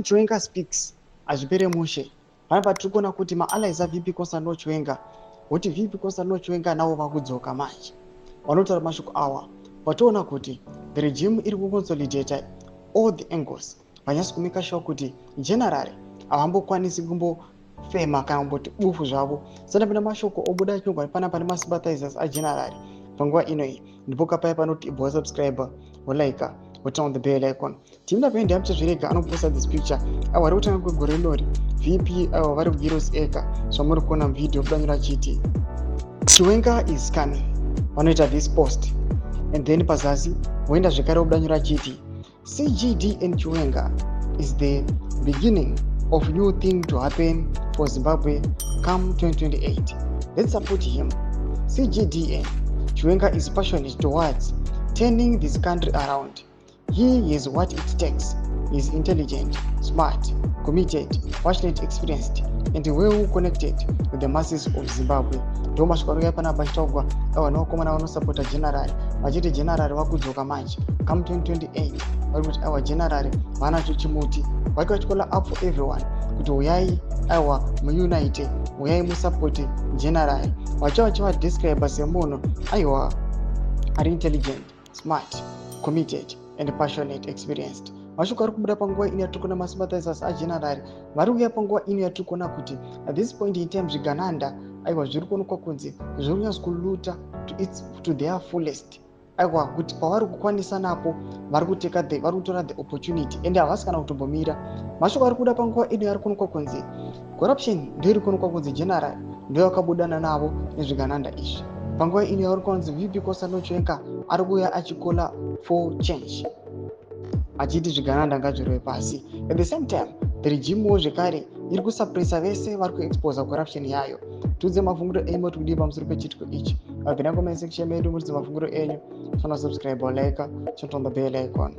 Chiwenga speaks, hazvipere mushe. Panapa tiri kuona kuti maallies aVP Constantino Chiwenga voti VP Constantino Chiwenga navo vakudzoka manje. Vanotaura mashoko awa vatoona kuti the regime iri kuconsolidata all the angles, vanyatsi kumake sure kuti generally havambokwanisi kumbofema kana kumboti bufu zvavo. Sandapinda mashoko obuda achinyorwa panapa nemasympathizers ageneral panguva inoyi. Ndipo kapai panoti ibva wasubscribe, wolike, woturn on the bell icon. Team ndapendi yamuchazvirega anoposta this picture aiwa ri kutanga kwegore rinori. VP aiwa vari kuHeroes Acre, zvamuri kuona muvideo budanyora achiti, "Chiwenga is coming." Vanoita this post and then pazasi voenda zvekare vobudanyora achiti, "CGD and Chiwenga is the beginning of new thing to happen for Zimbabwe come 2028. Let's support him. CGDN Chiwenga is passionate towards turning this country around. He is what it takes. He is intelligent, smart, committed, passionate, experienced and well connected with the masses of Zimbabwe." Ndo mashoko ari kuya panapa achitaurwa aiwa nevakomana vanosapota general, vachiti general vakudzoka manje come 2028. Vari kuti aiwa general vanacho chimuti vake, vachicalla up for everyone kuti uyai aiwa muunite, uyai musapote general. Vachiva vachivadescribe semunhu aiwa ari intelligent, smart, committed and passionate, experienced. Mashoko ari kubuda panguva ino yatiri kuona masympathizers ageneral vari kuuya panguva ino yatiri kuona kuti at this point in time zvigananda aiwa zviri kuonekwa kunzi zviri kunyatso kuluta to their fullest, aiwa kuti pavari kukwanisa napo vari kuteka the vari kutora the opportunity ende havasi kana kutombomira. Mashoko ari kubuda panguva ino ari kuonekwa kunzi corruption ndo iri kuonekwa kunzi general ndo yakabudana navo nezvigananda izvi. Panguva ino yauri kunzi VP Constantino Chiwenga ari kuuya achicalla for change, achiti zvigananda ngazvirove pasi. At the same time, the regimewo zvekare iri kusuppressa vese vari kuexposa corruption yayo. Tiudze mafungiro enyu, moti kudii pamusoro pechiitiko ichi? Vabvina comment section medu, muridze mafungiro enyu. Tona subscribe, like, turn on the bell icon.